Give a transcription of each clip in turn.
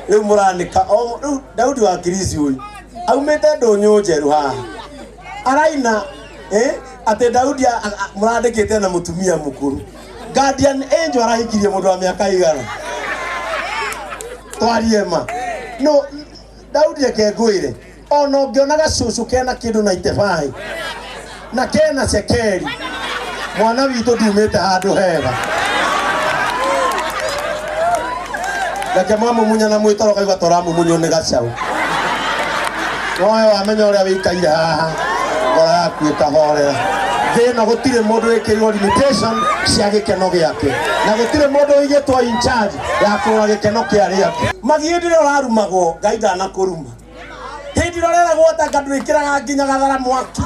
Rĩu mũranĩka o rĩu Daudi wa Kirisi ũyũ aumĩte ndũnyũ njerũ haha araina atĩ Daudi mũrandĩkĩte na mũtumia mũkũrũ. Guardian Angel arahikirie mũndũ wa mĩaka igana. Twarie ma. No Daudi reke ngwĩre ona ũngĩona gacũcũ kena kĩndũ na itebai na kena cekeri mwana witũ ndumĩte handũ hega. Reke mwamumunya na mwĩtoro kaigua tũramumunywo nĩ gacaũ. Nowe wamenya ũrĩa wĩikaire haha ngoro yaku ĩkahorera. Thĩ ĩno gũtirĩ mũndũ wĩkĩrirwo limitation cia gĩkeno gĩake na gũtirĩ mũndũ ũigĩtwo in charge ya kũrora gĩkeno kĩa arĩa angĩ. Magi hĩndĩ ĩrĩa ũrarumagwo Ngai ndanakũruma. Hĩndĩ ĩrĩa ũreragwo atanga ndwĩkĩraga nginya gathara mwaki.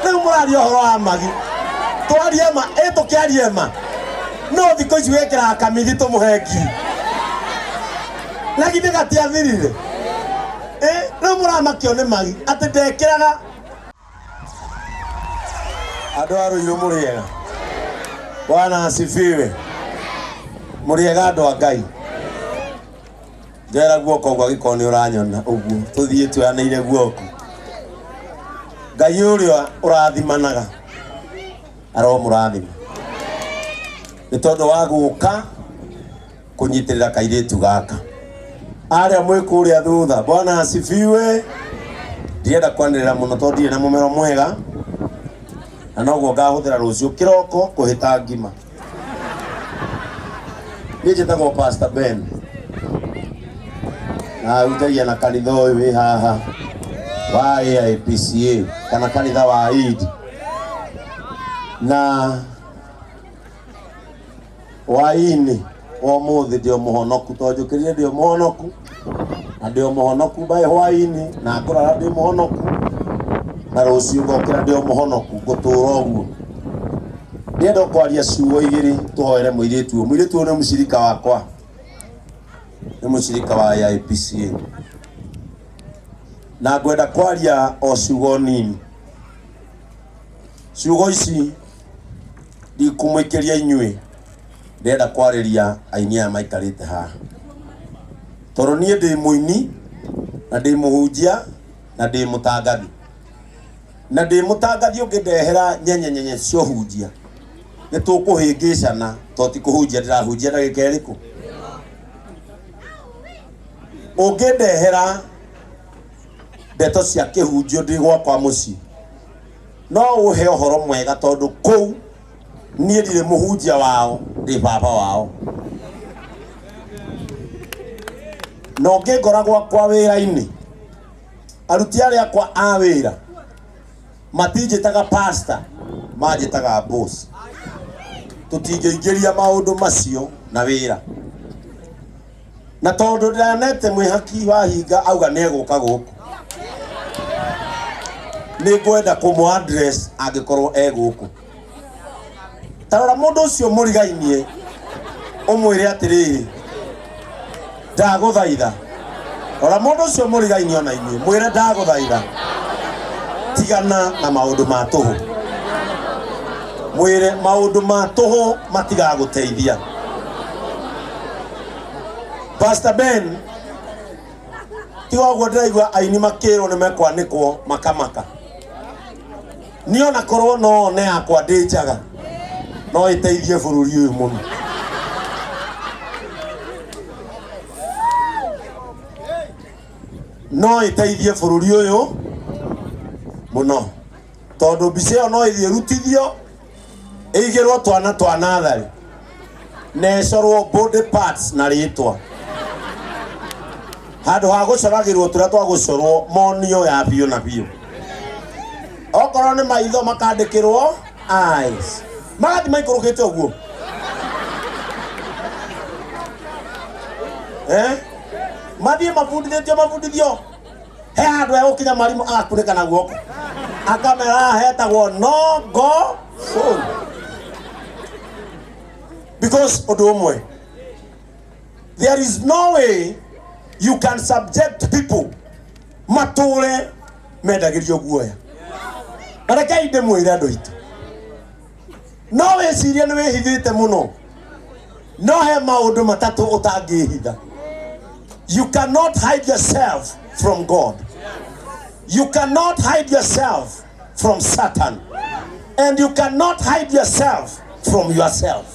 Rĩu mũraria ũhoro wa magi. Twarie ma, ĩ tũkĩarie ma. No thikũ ici wĩkĩraga kamithi tũmũhe ngiri. Na githĩ gatiathirire? Rĩu mũramakio nĩ magi atĩ ndekĩraga. Andũ a Ruiru mũrĩega. Bwana asifiwe. Mũrĩega andũ a Ngai. Njoera guoko ũguo angĩkorwo nĩ ũranyona ũguo tũthiĩ tuoyanĩire guoko. Ngai ũrĩa ũrathimanaga aromũrathima nĩ tondũ wa gũka kũnyitĩrĩra kairĩtu gaka. Arĩa mwĩ kũrĩa thutha, Bwana asifiwe. Ndirenda kwanĩrĩra mũno tondũ ndirĩ na mũmero mwega na noguo ngahũthĩra rũciũ kĩroko kũhĩta ngima. Niĩ njĩtagwo Pastor Ben na hunjagia na kanitha ũyũ wĩ haha wa AIPCA kana kanitha wa Eid na hwaĩ-inĩ wa ũmũthĩ ndĩ o mũhonoku tondũ njũkĩrire ndĩ o mũhonoku na ndĩ o mũhonoku by hwaĩ-inĩ na ngũrara ndĩ mũhonoku na rũciũ ngokĩra ndĩ o mũhonoku ngũtũra ũguo. Ndĩrenda kwaria ciugo igĩrĩ tũhoere mũirĩtu ũyũ. Mũirĩtu ũyũ nĩ mũcirika wakwa, nĩ mũcirika wa AIPCA na ngwenda kwaria o ciugo nini. Ciugo ici ndikũmũikĩria inyuĩ, ndĩrenda kwarĩria aini aya maikarĩte haha tondũ niĩ ndĩ mũini na ndĩ mũhunjia na ndĩ mũtangathi. Na ndĩ mũtangathi ũngĩndehera nyenye nyenye cia ũhunjia nĩ tũkũhĩngĩcana tondũ ti kũhunjia ndĩrahunjia ndagĩka ĩrĩkũ. Ũngĩndehera ndeto cia kĩhunjio ndĩ gwakwa mũciĩ no ũhe ũhoro mwega tondũ kũu niĩ ndirĩ mũhunjia wao, ndĩ baba wao. Na ũngĩngora gwakwa wĩra-inĩ aruti arĩa akwa a wĩra matinjĩtaga pastor, manjĩtaga boss. Tũtingĩingĩria maũndũ macio na wĩra. Na tondũ ndĩranete mwĩhaki wa hinga auga nĩ egũka gũkũ, nĩ ngwenda kũmũ address angĩkorwo e gũkũ. Ta rora mũndũ ũcio mũrigainie ũmwĩre atĩrĩrĩ, ndagũthaitha. Rora mũndũ ũcio mũrigainie ona inyuĩ mwĩre ndagũthaitha, tigana na maũndũ ma tũhũ. Mwĩre maũndũ ma tũhũ matigagũteithia. Pastor Ben, tiga ũguo ndĩraigua aini makĩrwo nĩ mekwanĩkwo makamaka. Niĩ ona korwo no one yakwa ndĩ njaga no ĩteithie bũrũri ũyũ mũno. No ĩteithie bũrũri ũyũ mũno tondũ mbica ĩyo no ĩthiĩ ĩrutithio ĩigĩrwo twana twa natharĩ na ĩcorwo body parts na rĩtwa handũ ha gũcoragĩrwo tũrĩa twa gũcorwo monio ya biũ na biũ. Okorwo nĩ maitho makandĩkĩrwo eyes, magathiĩ maikũrũkĩte ũguo. Mathiĩ mabundithĩtio mabundithio he handũ egũkinya mwarimũ agakunĩka na guoko akamera haha hetagwo no go zone. Because ũndũ ũmwe, there is no way you can subject people matũre mendagĩrio guoya. Na rekei ndĩmwĩre andũ aitũ, no wĩcirie nĩ wĩhithĩte mũno. No he maũndũ matatũ ũtangĩhitha. You cannot hide yourself from God. You cannot hide yourself from Satan. And you cannot hide yourself from yourself.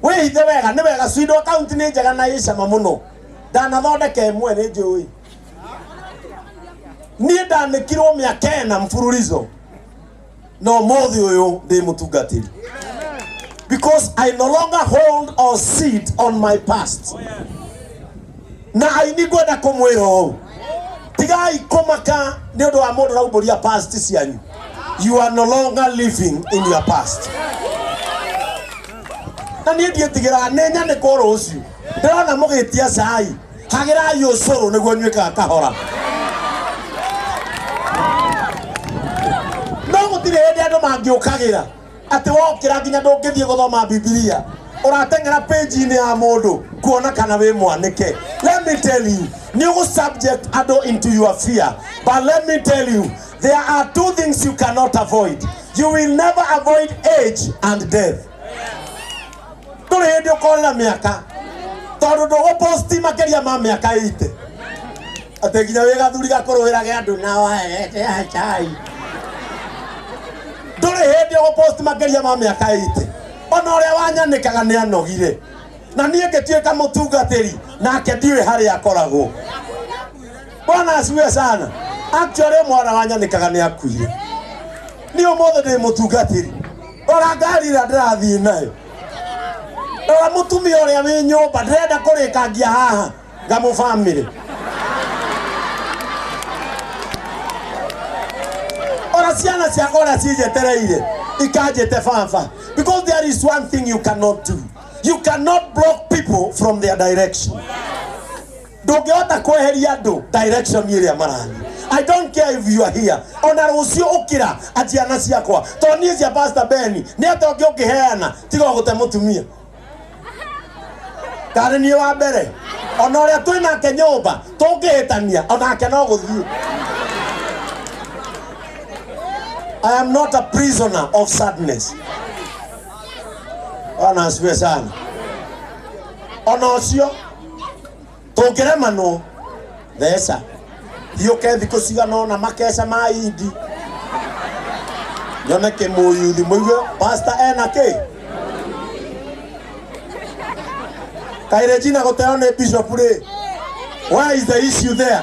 Wĩhithe wega, nĩ wega Swido account nĩ njega na ĩ cama mũno. Ndanathondeka ĩmwe nĩ njũĩ. Niĩ ndanĩkirwo mĩaka ĩna mfululizo. No mũthĩ ũyũ ndĩ mũtungatĩri. Because I no longer hold or sit on my past. Na aini ngwenda kũmwĩra ũũ. Tigai kũmaka nĩ ũndũ wa mũndũ ũraumbũria past cianyu. You are no longer living in your past. Na niĩ ndiĩtigĩraga nĩ nyanĩkwo rũciũ. Ndĩrona mũgĩtia cai. Hagĩrai ũcũrũ nĩguo nyuĩkaga kahora. No gũtirĩ hĩndĩ andũ mangĩũkagĩra atĩ wokĩra nginya ndũngĩthiĩ gũthoma Bibilia ũrateng'era page-inĩ ya mũndũ kuona kana wĩ mwanĩke. Let me tell you, nĩ ũgũ subject andũ into your fear. But let me tell you, there are two things you cannot avoid. You will never avoid age and death. Ndũrĩ hĩndĩ ũkorĩra mĩaka tondũ ndũgũposti makĩria ma mĩaka 80 atĩ nginya wĩ gathuri gakũrũĩrage andũ na waete chai. Ndũrĩ hĩndĩ ũgũposti makĩria ma mĩaka 80. Ona ũrĩa wanyanĩkaga nĩ anogire. Na niĩ ngĩtuĩka mũtungatĩri nake ndiũĩ harĩa akoragwo. Bwana asifiwe sana. Actually mwana wanyanĩkaga nĩ akuire. Niĩ ũmũthĩ ndĩ mũtungatĩri. Rora ngari ĩrĩa ndĩrathiĩ nayo. Rora mũtumia ũrĩa wĩ nyũmba ndĩrenda kũrĩkangia haha ngamũ family. Ora ciana ciakwa ũrĩa cinjetereire ikanjĩte baba. Because there is one thing you cannot do. You cannot block people from their direction. Ndũngĩhota kweheria andũ direction ĩrĩa marathiĩ. I don't care if you are here. Ona rũciũ ũkĩra aciana ciakwa. Tondũ niĩ cia Pastor Ben nĩ atĩa ũngĩ ũngĩheana tiga o gũte mũtumia. Karĩ niĩ wa mbere. Ona ũrĩa twĩ nake nyũmba tũngĩhĩtania onake no gũthiĩ. I am not a prisoner of sadness. Bwana asifiwe sana. Ona ũcio tũngĩremanwo theca hiũke thikũ cigana ũna makeca ma indi nyone kĩmũyuthi mũigue pastor ena kĩ kaĩ Regina gũteo nĩ bishop rĩ, where is the issue there?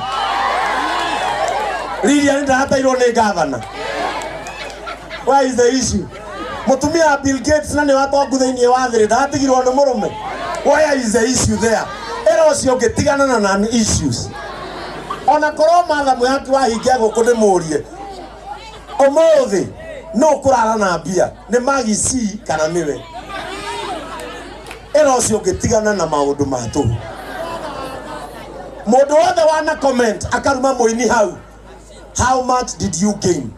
Lilian ndarateirwo nĩ governor, where is the issue? Mũtumia wa Bill Gates na nĩ watongu thĩinĩ wa thĩ ndatigirwo nĩ mũrũme, where is the issue there? Ĩra ũcio ũngĩ tigana na non issues. Ona korwo Martha Mwihaki wahingia gũkũ ndĩmũrie ũmũthĩ no kũrara na mbia nĩ magici kana nĩwe. Ĩra ũcio ũngĩ tigana na maũndũ ma tũhũ. Mũndũ wothe wana comment akaruma mũini hau, how much did you gain?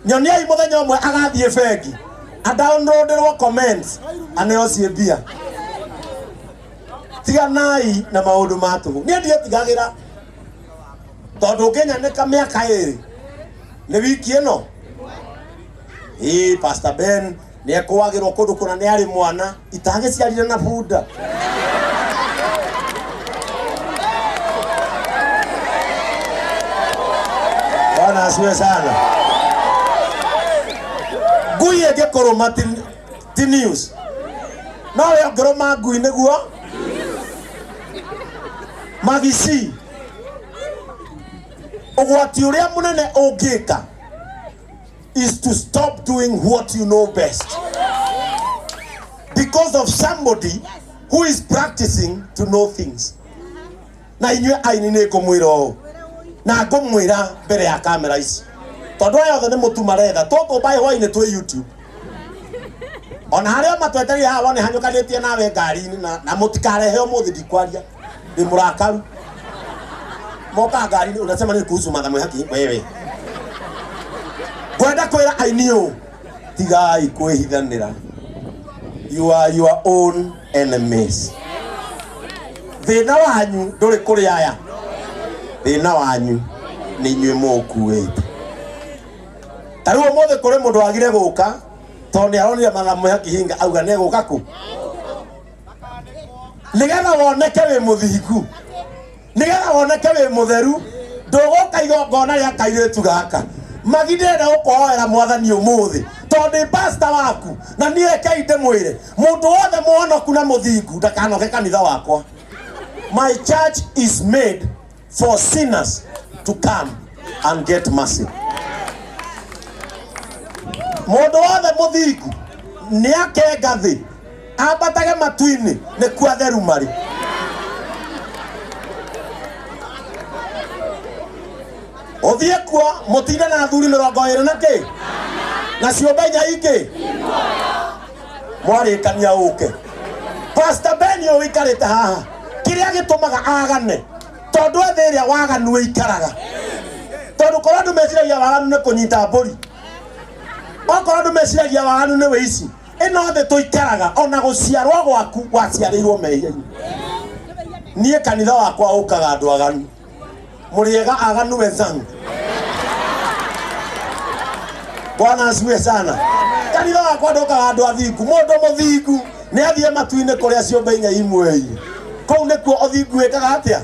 Nyoniai mũthenya ũmwe agathiĩ bengi adownloaderwo comments aneo ciĩ mbia. Tiganai na maũndũ ma tũhũ. Niĩ ndiĩtigagĩra tondũ ũngĩnyanĩka mĩaka ĩrĩ nĩ wiki ĩno ĩĩ Pastor Ben nĩ ekũagĩrwo kũndũ kũna nĩ arĩ mwana itagĩciarire na bunda. Bwana asifiwe sana. Ngui ĩngĩkũrũma ti news. No we ũngĩrũma ngui nĩguo magici. Ũgwati ũrĩa mũnene ũngĩka is to stop doing what you know best because of somebody who is practicing to know things. Na inyuĩ aini nĩ ngũmwĩra ũũ na ngũmwĩra mbere ya kamera ici tondũ aya othe nĩ mũtu maretha tũtũ mbaĩ hwainĩ twĩ YouTube ona harĩa matwetereire haha wone hanyũkanĩtie nawe ngari-inĩ na mũtikarehe ũmũthĩ ndikwaria ndĩ mũrakaru moka ngari-inĩ unasema nini kuhusu Martha Mwihaki wewe. Ngwenda kwĩra aini ũũ, tigai kwĩhithanĩra, you are your own enemies. Thĩna wanyu ndũrĩ kũrĩ aya, thĩna wanyu nĩ inyuĩ mũũkuĩte. Ta rĩu ũmũthĩ kũrĩ mũndũ wagire gũka Tondũ nĩ aronire mathaa mwĩhaki auga nĩ egũka kũ nĩgetha woneke wĩ mũthingu, nĩgetha woneke wĩ mũtheru. Ndũgũka igongona rĩa kairĩtu gaka magi. Ndĩrenda gũkũhoera mwathani ũmũthĩ tondũ ndĩ pastor waku, na niĩ rekei ndĩmwĩre mũndũ wothe mũhonoku na mũthingu ndakanoke kanitha wakwa. My church is made for sinners to come and get mercy. Mũndũ wothe mũthingu nĩ akenga thĩ ambatage matu-inĩ nĩkuo atheru marĩ. Ũthiĩ kuo mũtinde na athuri 20 na kĩ na ciũmbe inya ingĩ mwarĩkania ũke. Pastor Ben ũyũ ũikarĩte haha, kĩrĩa gĩtũmaga agane tondũ ethĩ ĩrĩa waganu ĩikaraga, tondũ korwo andũ meciragia waganu nĩ kũnyita mbũri, okorwo andũ meciragia waganu nĩ wĩici, ĩno thĩ tũikaraga ona gũciarwo gwaku waciarĩirwo mehia-inĩ. Niĩ kanitha wakwa ũkaga andũ aganu, mũrĩega aganu wenzangu. Bwana asifiwe sana. Kanitha wakwa ndũkaga andũ athingu. Mũndũ mũthingu nĩ athiĩ matu-inĩ kũrĩa ciũmbe inya imweirie. Kũu nĩkuo ũthingu wĩkaga atĩa?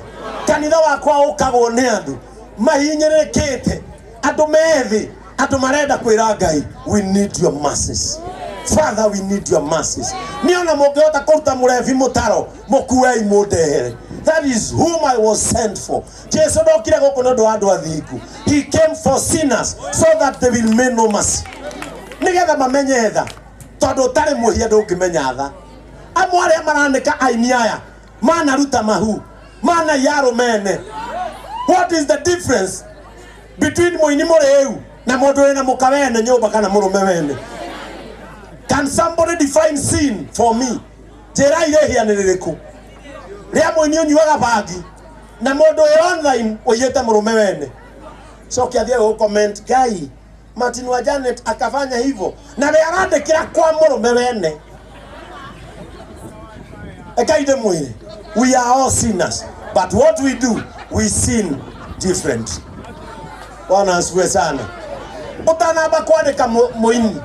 Kanitha wakwa ũkagwo nĩ andũ mahinyĩrĩrĩkĩte, andũ methĩ, andũ marenda kwĩra Ngai, "We need your mercies, Father, we need your mercies." Nĩ ona mũngĩhota kũruta mũrebi mũtaro mũkuei mũndehere. That is whom I was sent for. Jesu ndokire gũkũ nĩ ũndũ wa andũ athingu. He came for sinners so that they will may know mercy, nĩgetha mamenye tha, tondũ ũtarĩ mwĩhia ndũngĩmenya tha. Amwe arĩa maranĩka aini aya manaruta mahu, manaiya arũmene. What is the difference between mũini mũrĩu na mũndũ wĩna mũka wene nyũmba kana mũrũme wene? Can somebody define sin for me? Njĩrai rĩhia nĩ rĩrĩkũ rĩa mũini ũnyuaga bangi na mũndũ wĩ online ũiyĩte mũrũme wene, coke athiĩ gũ comment Ngai Martin wa Janet akafanya hivyo na we arandĩkĩra kwa mũrũme wene. Ekai ndĩmwĩre, we are all sinners, but what we do, we sin different. Bwana asifiwe sana. Ũtanamba kwandĩka mũini,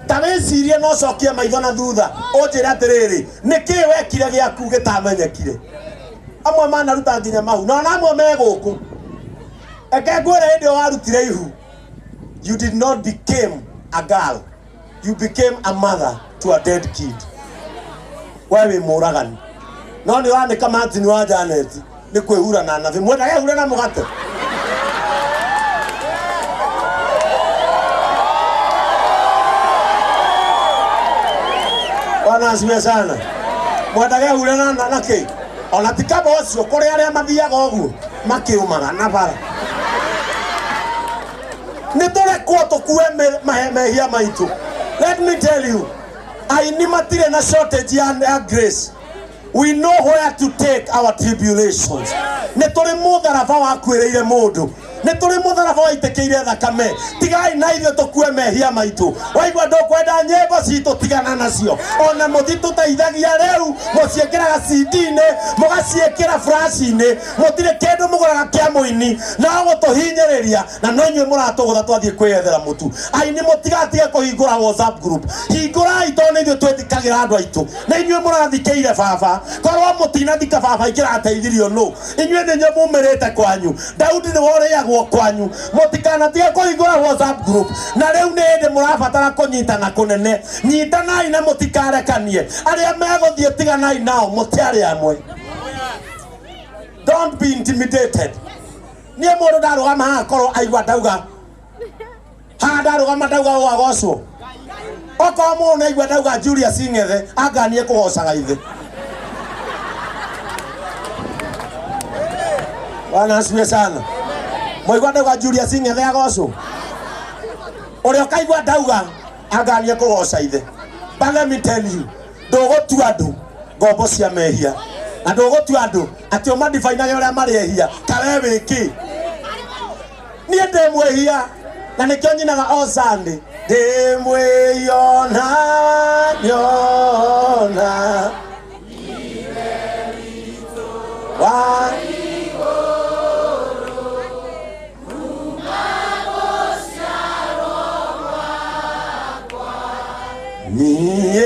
ta wĩcirie na ũcokie maitho na thutha, ũnjĩre atĩrĩrĩ, nĩ kĩĩ wekire gĩaku gĩtamenyekire? Amwe manaruta nginya mahu, na ona amwe me gũkũ. Eke ngwĩre, hĩndĩ ĩyo warutire ihu, you did not became a girl, you became a mother to a dead kid. We wĩ mũragani, no nĩ ũranĩka Martin wa Janet nĩ kwĩhura na nabi mwendage hure na mũgate. Bwana asifiwe sana. Mwendage hure na kĩ ona ti kaba ũcio kũrĩ arĩa mathiaga ũguo makĩũmaga na bara. Nĩ tũrekwo tũkue mehia maitũ. Let me tell you, aini matirĩ na shortage ya grace. We know where to take our tribulations. Nĩ tũrĩ mũtharaba wakuĩrĩire mũndũ, nĩ tũrĩ mũtharaba waitĩkĩire thakame. Tigai na ithuĩ tũkue mehia maitũ. Waigua ndũkwenda nyĩmbo citũ, tigana nacio. Ona mũtitũteithagia rĩu, mũciĩkĩraga CD-inĩ, mũgaciĩkĩra flash-inĩ, mũtirĩ kĩndũ mũgũraga kĩa mũini no gũtũhinyĩrĩria, na no inyuĩ mũratũgũtha twathiĩ kwĩyethera mũtu. Aini, mũtigatige kũhingũra WhatsApp group. Hingũrai, tondũ nĩ ithuĩ twĩthikagĩra andũ aitũ, na inyuĩ mũrathikĩire baba. Korwo mũtinathika baba, ingĩrateithirio nũ? Inyuĩ nĩ inyuĩ mumĩrĩte kwanyu. Daudi nĩ worĩagwo kwanyu. Mũtikanatige kũhingũra WhatsApp group. Na rĩu nĩ hĩndĩ mũrabatara kũnyitana kũnene. Nyitanai na mũtikarekanie. Arĩa megũthiĩ, tiganai nao, mũtiarĩ amwe. Don't be intimidated. Niĩ mũndũ ndarũgama haha, korwo aigua ndauga haha, ndarũgama ndauga ũũ agocwo. Okorwo mũndũ naigua ndauga Julius Ng'ethe, anganie kũgocaga ithe. Bwana asifiwe sana. Mwaigua ndauga Julius Ng'ethe agocwo, ũrĩa ũkaigua ndauga anganie kũgoca ithe. But let me tell you, ndũgũtua andũ ngombo cia mehia, na ndũgũtua andũ atĩ ũmadifainage ũrĩa marĩ ehia. Kawe wĩkĩ? Niĩ ndĩ mwĩhia, na nĩkĩo nyinaga o Sunday, ndĩ mwĩhia na nyona wa Niĩ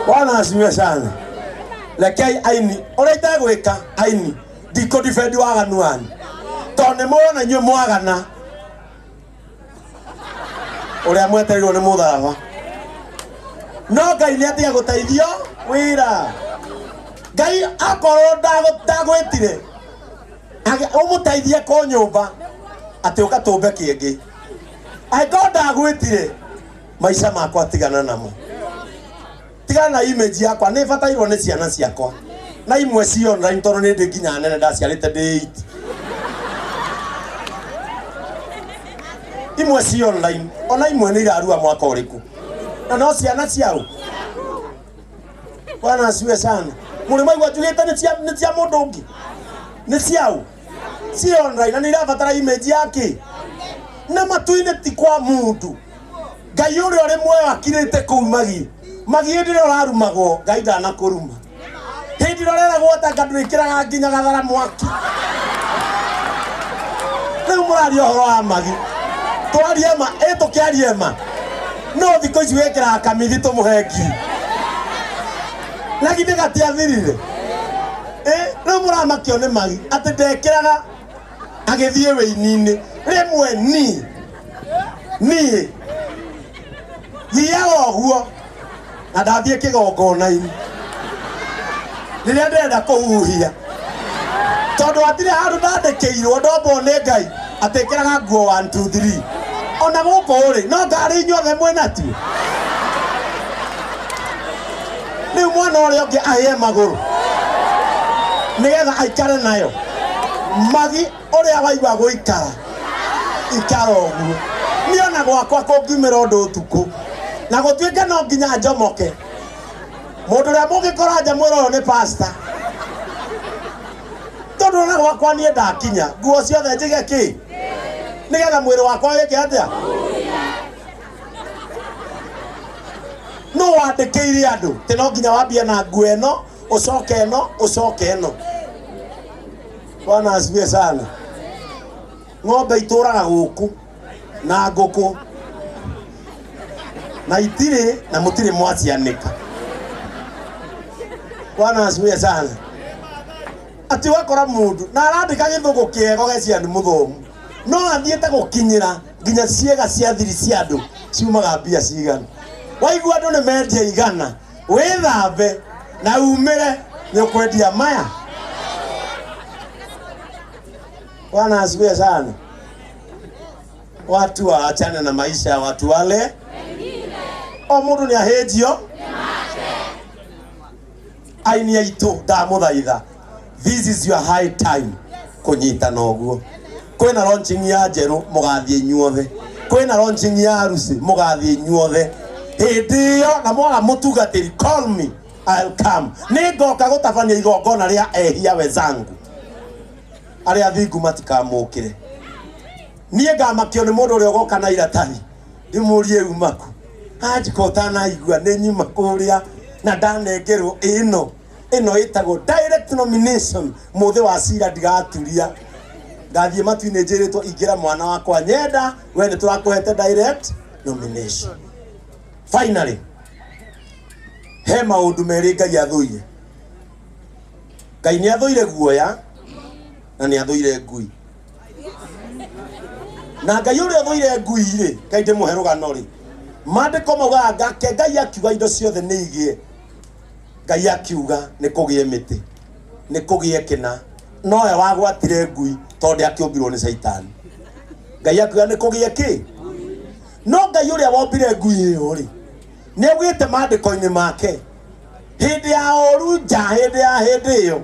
Bwana asifiwe sana. Rekei aini ũrĩa itegwĩka aini ndikũdefend waganu wanyu tondũ nĩ mũrona inyuĩ mwagana ũrĩa mwetereirwo nĩ mũtharaba no Ngai nĩ atiga gũteithio wĩra. Ngai akorwo ndagwĩtire ũmũteithie kũ nyũmba atĩ ũka tũmbe kĩngĩ, angĩkorwo ndagwĩtire maica makwa tigana namo, tigana na image yakwa, nĩ batairwo nĩ ciana ciakwa na imwe ci online tondũ nĩ ndĩ nginya nene ndaciarĩte ndĩ 8 imwe ci online ona imwe nĩ irarua mwaka ũrĩkũ na no ciana ciao. Bwana asifiwe sana. Mũrĩ maigua njugĩte nĩ cia mũndũ ũngĩ, nĩ ciao ci online na nĩ irabatara image yake na matu-inĩ ti kwa mũndũ. Ngai ũrĩa ũrĩ muoyo akirĩte kũu magi magi hĩndĩ ĩrĩa ũrarumagwo Ngai ndanakũruma, hĩndĩ ĩrĩa ũreragwo atanga ndwĩkĩraga nginya gathara mwaki. Rĩu mũraria ũhoro wa magi, twarie ma ĩ tũkĩarie ma no thikũ ici wĩkĩraga kamithi tũmũhe ngiri na githĩ gatiathirire. Ĩ rĩu mũramakio nĩ magi atĩ ndekĩraga agĩthiĩ wĩini-inĩ rĩmwe ni niĩ thiaga ũguo na ndathiĩ kĩgongona-inĩ rĩrĩa ndĩrenda kũhuhia tondũ hatirĩ handũ ndandĩkĩirwo ndombwo nĩ Ngai atĩ ĩkĩraga nguo 1 2 3 ona gũkũ rĩ no ngarĩ inyuothe mwĩ natuo. Rĩu mwana ũrĩa ũngĩ ahĩe magũrũ nĩgetha aikare nayo magi ũrĩa waigua gũikara ikara ũguo. Niĩ ona gwakwa kũngiumĩra ũndũ ũtukũ na gũtuĩke no nginya njomoke, mũndũ ũrĩa mũngĩkora nja mwĩra ũyũ nĩ pastor, tondũ ona gwakwa niĩ ndakinya nguo ciothe njige kĩ nĩgetha mwĩrĩ wakwa wĩke atĩa. No wandĩkĩire andũ atĩ no nginya wambie na nguo ĩno ũcoke ĩno ũcoke ĩno. Bwana asifiwe sana. Ng'ombe itũraga gũkũ na ngũkũ na itirĩ na mũtirĩ mwacianĩka. Bwana asifiwe sana. Atĩ ũgakora mũndũ na arandĩka gĩthũngũ kĩega ũgeciria nĩ mũthomu, no athiĩte gũkinyĩra nginya ciĩga cia thiri cia andũ ciumaga mbia cigana. Waigua andũ nĩ mendia igana, wĩthambe na umĩre nĩ ũkwendia maya. Bwana asifiwe sana. Watu waachane na maisha ya watu wale. O mũndũ nĩ ahĩnjio aini aitũ ndamũthaitha, this is your high time kũnyitana ũguo. Kwĩna launching ya njerũ mũgathiĩ inyuothe, kwĩna launching ya harusi mũgathiĩ inyuothe. Hĩndĩ ĩyo na mwaga mũtungatĩri, call me, I'll come. Nĩ ngoka gũtabania igongona rĩa ehia wenzangu arĩa athingu matikamũkĩre. Niĩ ngamakio nĩ mũndũ ũrĩa ũgoka na iratathi ndĩmũrie umaku anjika ũtanaigua nĩ nyuma kũrĩa na ndanengerwo ĩno ĩno ĩtagwo direct nomination. Mũthĩ wa cira ndigaturia, ngathiĩ matu-inĩ njĩrĩtwo ingĩra mwana wakwa nyenda we nĩ tũrakũhete direct nomination. Finally, he maũndũ merĩ Ngai athũire. Ngai nĩ athũire guoya na nĩ athũire ngui. Na Ngai ũrĩa ũthũire ngui rĩ, Ngai ndĩmũhe rũgano rĩ, maandĩko maugaga ngake Ngai akiuga indo ciothe nĩ igĩe. Ngai akiuga nĩ kũgĩe mĩtĩ, nĩ kũgĩe kĩna, nowe wagwatire ngui tondũ akĩũmbirwo nĩ Caitani. Ngai akiuga nĩ kũgĩe kĩ, no Ngai ũrĩa wombire ngui ĩyo rĩ, nĩ augĩte maandĩko-inĩ make hĩndĩ ya ũru nja, hĩndĩ ya hĩndĩ ĩyo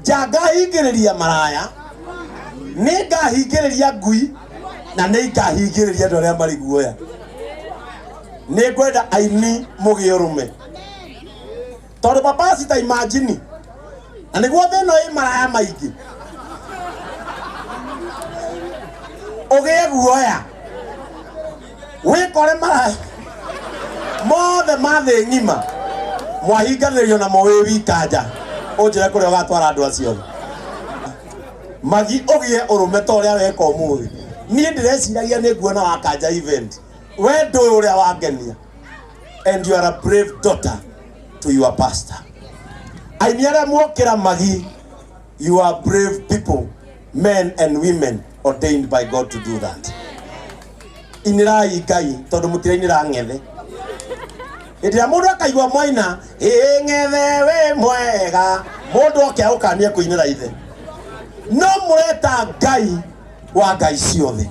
nja ngahingĩrĩria maraya, nĩ ngahingĩrĩria ngui na nĩ ngahingĩrĩria andũ arĩa marĩ guoya. Nĩ ngwenda aini mũgĩe ũrũme tondũ papa ta imagine na nĩguo thĩna ĩ maraya maingĩ ũgĩe guoya wĩkore maraya mothe ma thĩ ng'ima mwahinganĩrio namo wĩ wika nja. Ũnjĩre kũrĩa ũgatwara andũ acio othe. Magi ũgĩe ũrũme ta ũrĩa weka ũmũthĩ. Niĩ ndĩreciragia nĩ nguona wakanja event. We ndũĩ ũrĩa wangenia. And you are a brave daughter to your pastor. Aini arĩa muokĩra magi, you are brave people, men and women ordained by God to do that. Inĩrai Ngai tondũ mũtirainĩra ng'ethe. Hĩndĩ ĩrĩa mũndũ akaigua mwaina ĩ ng'ethe wĩ mwega, mũndũ oke agũkanie kũinĩra ithe. No mũreta Ngai wa ngai ciothe.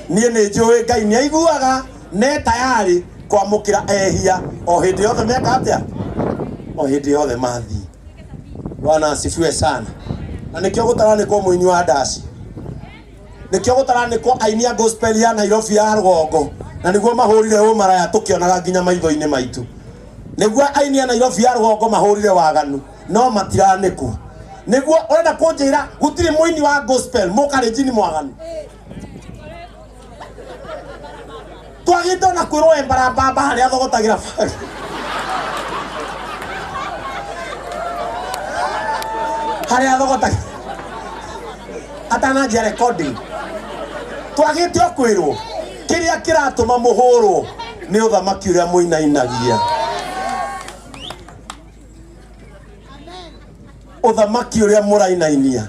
Niĩ nĩ njũĩ Ngai nĩ aiguaga ne tayarĩ kwamũkĩra ehia o hĩndĩ yothe meka atĩa? O hĩndĩ yothe mathiĩ. Bwana asifiwe sana. Na nĩkĩo gũtaranĩkwo mũini wa ndaci. Nĩkĩo gũtaranĩkwo aini a gospel ya Nairobi ya rũgongo na nĩguo mahũrire ũmaraya tũkĩonaga nginya maitho-inĩ maitũ. Nĩguo aini a Nairobi ya rũgongo mahũrire waganu no matiranĩkwo. Nĩguo ũrenda kũnjĩra gũtirĩ mũini wa gospel mũkarenjini mwaganu. Twagĩte ona kwĩrwo embarambamba harĩa athogotagĩra bangi. Harĩa athogotagĩra atananjia recording. Twagĩte o kwĩrwo kĩrĩa kĩratũma mũhũrwo nĩ ũthamaki ũrĩa mũinainagia. Ũthamaki ũrĩa mũrainainia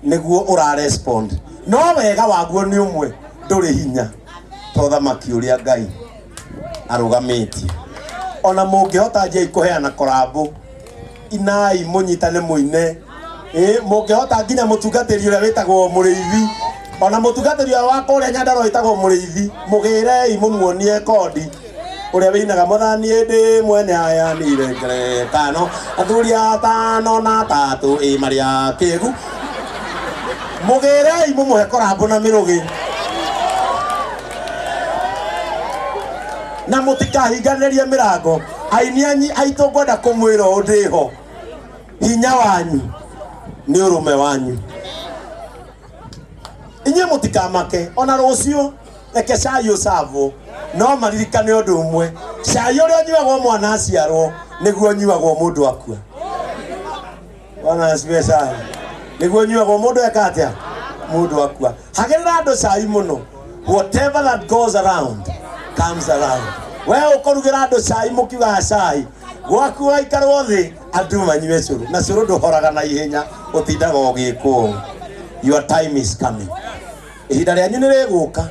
nĩguo ũrarespond. No wega waguo nĩ ũmwe, ndũrĩ hinya ta ũthamaki ũrĩa Ngai arũgamĩtie. Ona mũngĩhota njiai kũheana korambũ, inai mũnyitane mũine. Ĩ mũngĩhota nginya mũtungatĩri ũrĩa wĩtagwo mũrĩithi, ona mũtungatĩri ũrĩa wa kũrĩa Nyandarua wĩtagwo mũrĩithi, mũgĩrei mũmuonie kondi ũrĩa wĩinaga mwathani ĩndĩ mwene aheanire ngerekano athuri atano na atatũ ĩ marĩ akĩgu. Mũgĩrei mũmũhe korambũ na mĩrũgĩ na mũtikahinganĩrie mĩrango. Aini anyi aitũ ngwenda kũmwĩra ũũ ndĩho, hinya wanyu nĩ ũrũme wanyu. Inyuĩ mũtikamake ona rũciũ reke cai ũcavwo, no maririkane ũndũ ũmwe, cai ũrĩa ũnyuagwo mwana aciarwo nĩguo ũnyuagwo mũndũ akua. Bwana asifiwe sana. Nĩguo ũnyuagwo mũndũ eka atĩa? Mũndũ akua. Hagĩrĩra andũ cai mũno. Whatever that goes around comes around. We ũkũrugĩra andũ cai mũkiugaga cai, gwaku waikarwo thĩ andũ manyue cũrũ, na cũrũ ndũhoraga na ihenya, ũtindaga ũgĩkwo. Your time is coming. Ihinda rĩanyu nĩ rĩgũka.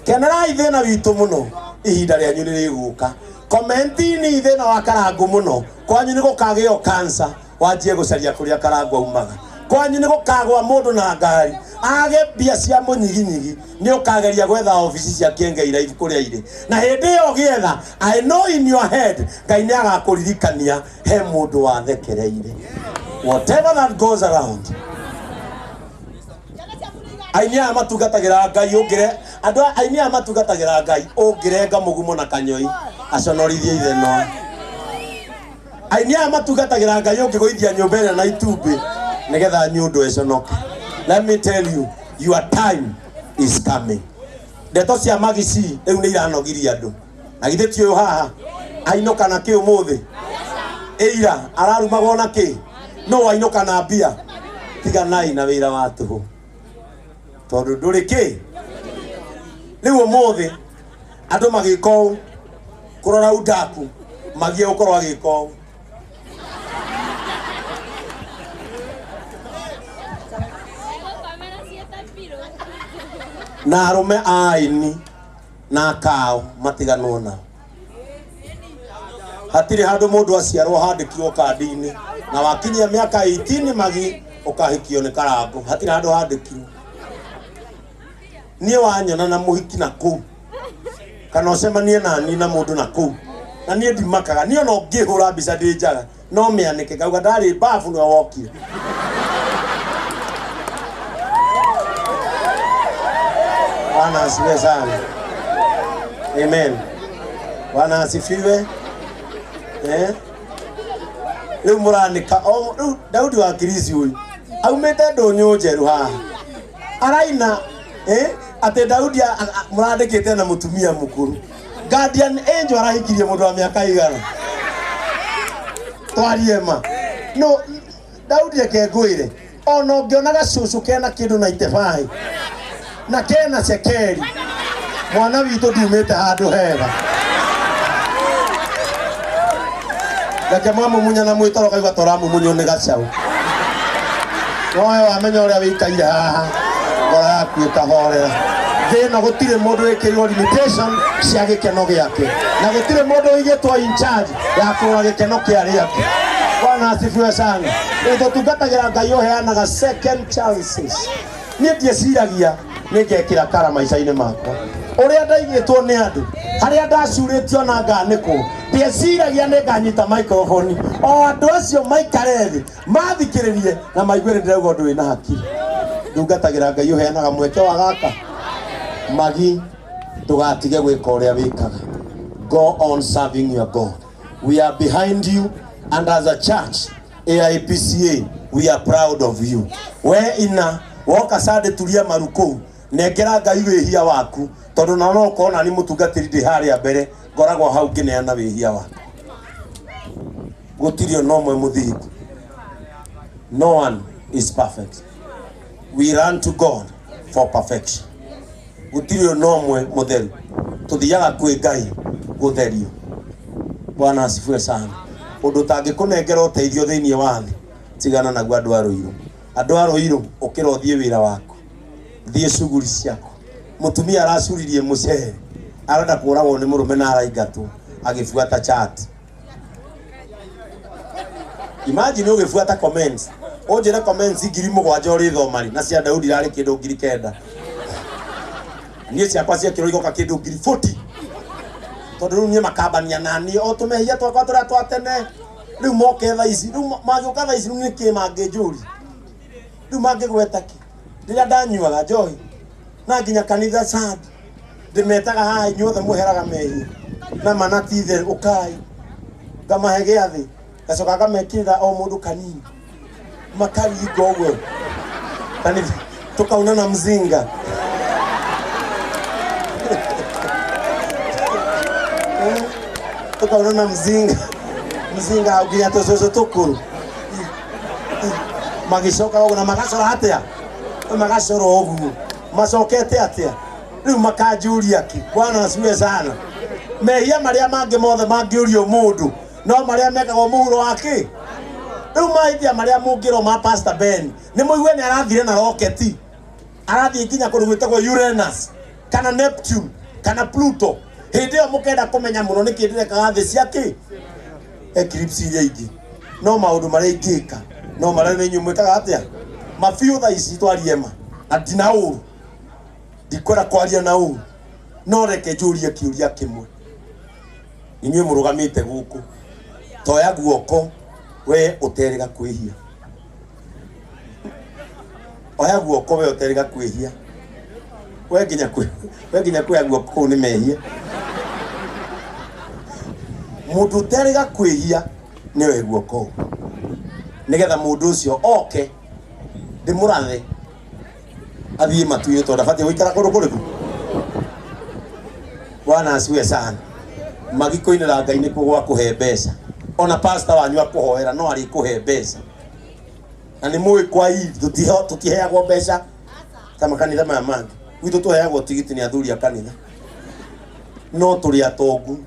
Kenerai thĩna witũ mũno, ihinda rĩanyu nĩ rĩgũka. Komentini thĩna wa Karangũ mũno, kwanyu nĩ gũkagĩo cancer, wanjie gũcaria kũrĩa Karangũ aumaga. Kwanyu nĩ gũkagwa mũndũ na ngari, age mbia cia mũnyiginyigi, nĩ ũkageria gwetha obici cia Kiengei Live kũrĩa irĩ. Na hĩndĩ ĩyo ũgĩetha, I know in your head, Ngai nĩ agakũririkania he mũndũ wathekereire. Whatever that goes around. Aini aya matungatagĩra Ngai ũngĩre andũ aya aini aya matungatagĩra Ngai ũngĩrenga mũgumo na kanyoi aconorithie ithe no. Aini aya matungatagĩra Ngai ũngĩgũithia nyũmba ĩrĩa na itumbĩ nĩgetha nyundo ĩconoke. Let me tell you, your time is coming. Ndeto cia magici rĩu nĩ iranogiria andũ. Na githĩ ti ũyũ haha ainũka na kĩ ũmũthĩ? Ĩira ararumagwo na kĩ? No ainũka na mbia. Tiganai na wĩra wa tũhũ tondũ ndũrĩ kĩ. Rĩu ũmũthĩ andũ magĩka ũũ kũrora udaku magie gũkorwo agĩka ũũ. Na arũme a aini na akao matiganwo nao. Hatirĩ handũ mũndũ aciarwo handĩkirwo kandi-inĩ na wakinyia mĩaka 18 magi ũkahikio nĩ Karangũ. Hatirĩ handũ handĩkirwo. Niĩ wanyona na mũhiki na kũu kana ũcemanie na niĩ na mũndũ na kũu na niĩ ndimakaga. Niĩ ona ũngĩhũra mbica ndĩ njaga no mĩanĩke ngauga ndarĩ babu nĩwe wokire. Bwana asifiwe sana. Amen. Bwana asifiwe. Eh? Rĩu mũranĩka o rĩu Daudi wa Kirisi ũyũ aumĩte ndũnyũ njerũ haha araina eh? Atĩ Daudi mũrandĩkĩte na mũtumia mũkũrũ. Guardian Angel arahikirie mũndũ wa mĩaka igana. Twarie ma. No Daudi reke ngwĩre, ona ũngĩona gacũcũ kena kĩndũ na itebai na kena cekeri, mwana witũ ndumĩte handũ hega. Reke mwamumunya na mwĩtoro kaigua tũramumunywo nĩ gacaũ. Nowe wamenya ũrĩa wĩikaire haha, ngoro yaku ĩkahorera. Thĩ ĩno gũtirĩ mũndũ wĩkĩrirwo limitation cia gĩkeno gĩake, na gũtirĩ mũndũ ũigĩtwo in charge ya kũrora gĩkeno kĩa arĩa angĩ. Bwana asifiwe sana. Rĩu tũtungatagĩra Ngai ũheanaga second chances. Niĩ ndieciragia nĩ ngekĩra kara maica-inĩ makwa, ũrĩa ndaigĩtwo nĩ andũ, harĩa ndacurĩtio na nganĩkwo, ndieciragia nĩ nganyita microphone o andũ acio maikare thĩ mathikĩrĩrie na maigue nĩ ndĩrauga ũndũ wĩna hakiri. Ndungatagĩra Ngai ũheanaga mweke wa gaka. Magi, ndũgatige gwĩka ũrĩa wĩkaga. Go on serving your God. We are behind you, and as a church AIPCA, we are proud of you. We ina woka sande turia maru kũu, nengera Ngai wĩhia waku, tondũ na no ũkorwo nani mũtungatĩri ndĩ harĩa mbere, ngoragwo hau ngĩneana wĩhia waku. Gũtirĩ ona ũmwe mũthingu. No one is perfect. We run to God for perfection. Gũtirĩ ona ũmwe mũtheru. Tũthiaga kwĩ Ngai gũtherio. Bwana asifiwe sana. Ũndũ ũtangĩkũnengera ũteithio thĩinĩ wa thĩ, tigana naguo andũ a Rũirũ. Andũ a Rũirũ, ũkĩra ũthiĩ wĩra waku, thiĩ cuguri ciaku. Mũtumia aracuririe mũcere, arenda kũragwo nĩ mũrũme na araingatwo, agĩbuata chat. Imagine ũgĩbuata comments, ũnjĩre comments 7,000 ũrĩthoma rĩ, na cia Daudi irarĩ kĩndũ 9,000. Niĩ ciakwa ciekĩrwo igoka kĩndũ 40,000. Tondũ rĩu niĩ makambania na niĩ o tũmehia twakwa tũrĩa twa tene, rĩu moke thaa ici, rĩu mangĩũka thaa ici rĩu nĩkĩ mangĩnjũria? Rĩu mangĩgweta kĩ? Rĩrĩa ndanyuaga njohi na nginya kanitha Sunday, ndĩmetaga haha inyuothe mweheraga mehia na mana ti itherũ, ũkai ngamahe gĩathĩ, ngacoka ngamekĩrĩra o mũndũ kanini, makaringa ũguo kanitha, tukaunana mzinga. Tukaunana mzinga mzinga hau nginya tũcũcũ tũkũrũ magĩcoka ũguo na magacora atĩa, magacora ũguo macokete atĩa, rĩu makanjũria kĩ. Bwana asifiwe sana. Mehia marĩa mangĩ mothe mangĩũrio mũndũ no marĩa mekagwo mũhuro wa kĩ. Rĩu mahĩtia marĩa mũngĩrwo ma Pastor Ben, nĩ mũigue nĩ arathire na roketi, arathiĩ nginya kũndũ gwĩtagwo Uranus kana Neptune kana Pluto. Hĩndĩ ĩyo mũkenda kũmenya mũno nĩkĩ ndĩrekaga thĩ cia kĩ eclipse iria ingĩ, no maũndũ marĩa ingĩka no marĩa nĩ inyuĩ mwĩkaga atĩa mabiũ. Thaa ici twarie ma na ndina ũru, ndikwenda kwaria na ũru, no reke njũrie kĩũria kĩmwe. Inyuĩ mũrũgamĩte gũkũ, toya guoko we ũterĩga kwĩhia, oya guoko we ũterĩga kwĩhia, we nginya kwĩ we nginya kuoya guoko kũu nĩ mehia. Mũndũ ũterĩga kwĩhia nĩ oe guoko ũguo, nĩgetha mũndũ ũcio oke ndĩmũrathe athiĩ matu-inĩ, tondũ ndabatiĩ gũikara kũndũ kũrĩkũ. Bwana asifiwe sana. Magi kũinĩra Ngai nĩkuo gwa kũhe mbeca. Ona pastor wanyu akũhoera no arĩkũhe mbeca. Na nĩ mũĩ kwa Eve tũtiheagwo mbeca ta makanitha maya mangĩ. Gwitũ tũheagwo tigiti nĩ athuri a kanitha, no tũrĩ atongu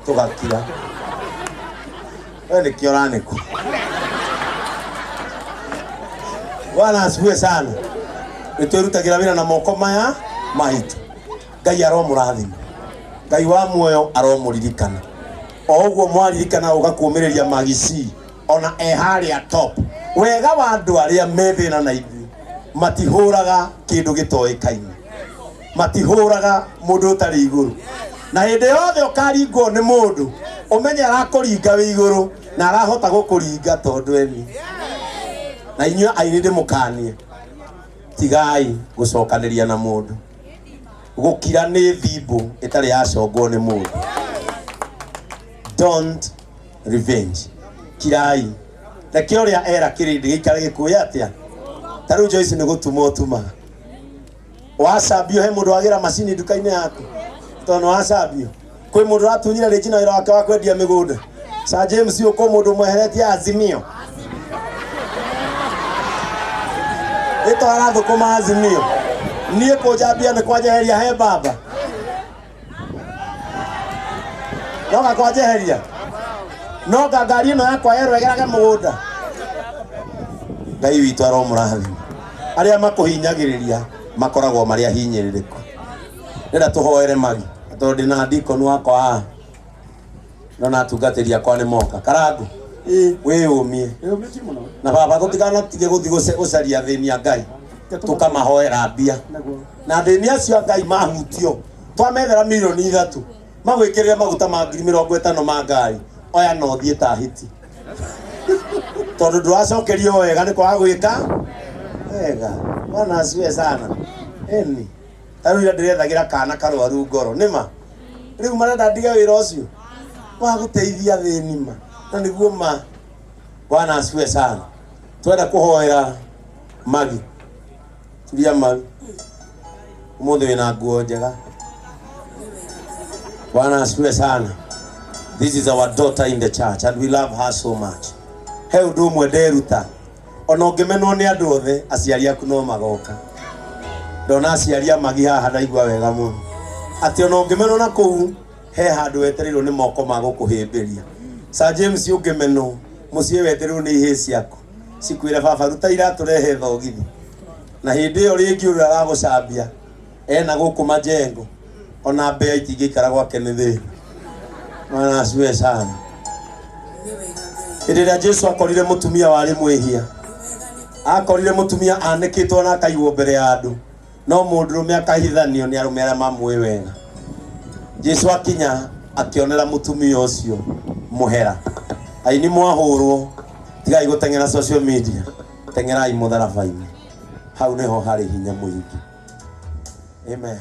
tũgakira. We nĩkĩo ũranĩkwo. Bwana asifiwe sana. Nĩ twĩrutagĩra wĩra na moko maya maitũ. Ngai aromũrathima, Ngai wa muoyo aromũririkana o ũguo mwaririkana ũgakũmĩrĩria magici ona e harĩa top. Wega wa andũ arĩa me thĩna na ithuĩ, matihũraga kĩndũ gĩtoĩkaine, matihũraga mũndũ ũtarĩ igũrũ, na hĩndĩ yothe ũkaringwo nĩ mũndũ ũmenye arakũringa wĩ igũrũ na arahota gũkũringa tondũ eni. Na inyuĩ aini, ndĩmũkanie, tigai gũcokanĩria na mũndũ. Gũkira nĩ thimbũ ĩtarĩ yacongwo nĩ mũndũ. Don't revenge, kirai, reke ũrĩa era kĩrĩndĩ gĩikare gĩkũĩ atĩa. Ta rĩu Joyce nĩ gũtuma ũtumaga wacambio, he mũndũ wagĩra macini nduka-inĩ yaku tondũ nĩ wacambio. Kwĩ mũndũ ũratunyire rĩnji na wĩra wake wa kwendia mĩgũnda. Sir James, ũkũ mũndũ mweheretie Azimio. Ĩtwara thũkũma Azimio. Niĩ kũnjambia nĩ kwanjeheria he baba. Noga kwanjeheria. Noga ngari ĩno yakwa yerwo ĩgerage mũgũnda. Ngai witũ aromũrathima. Arĩa makũhinyagĩrĩria makoragwo marĩ ahinyĩrĩrĩku. Ndĩrenda tũhoere magi tondũ ndĩna deacon wakwa haha. Ndona atungatĩri akwa nĩ moka. Karangu wĩyũmie. Ĩyũmĩtie mũno. Na baba tũtikanatige gũthiĩ gũcaria athĩni a Ngai tũkamahoera mbia. Naguo. Na athĩni acio a Ngai mahutio twamethera 3 milioni magwĩkĩrĩre maguta ma 50,000 ma ngari oya na ũthiĩ ta hiti tondũ ndũracokerio wega nĩ kwaga gwĩka wega. Bwana asifiwe sana. Eni ta rĩu ira ndĩrethagĩra kana karwaru ngoro nĩma rĩu marenda ndige wĩra ũcio wa gũteithia athĩni ma na nĩguo ma. Bwana asifiwe sana. Twenda kũhoera magi turia maru ũmũthĩ wĩna nguo njega. Bwana asifiwe sana. This is our daughter in the church and we love her so much. He ũndũ ũmwe nderuta ona ũngĩmenwo nĩ andũ othe aciari aku no magoka. Ndona aciari a magi haha ndaigua wega mũno atĩ ona ũngĩmenwo na kũu he handũ wetereirwo nĩ moko ma gũkũhĩmbĩria. Sir James, ũngĩmenwo mũciĩ wetereirwo nĩ ihĩĩ ciaku cikwĩre baba ruta iratũ rehe thogithi na hĩndĩ ĩyo rĩngĩ ũrĩa aragũcambia ena gũkũ majengo ona mbea itingĩikara gwake nĩ thĩna. Bwana asifiwe sana. Hĩndĩ ĩrĩa Jesu akorire mũtumia warĩ mwĩhia, akorire mũtumia anĩkĩtwo na akaigwo mbere ya andũ no mũndũrũme akahithanio nĩ arũme arĩa mamũĩ wega. Jesu akinya akĩonera mũtumia ũcio mũhera. Aini mwahũrwo tigai gũteng'era social media, teng'erai mũtharaba-inĩ, hau nĩho harĩ hinya mũingĩ. Amen.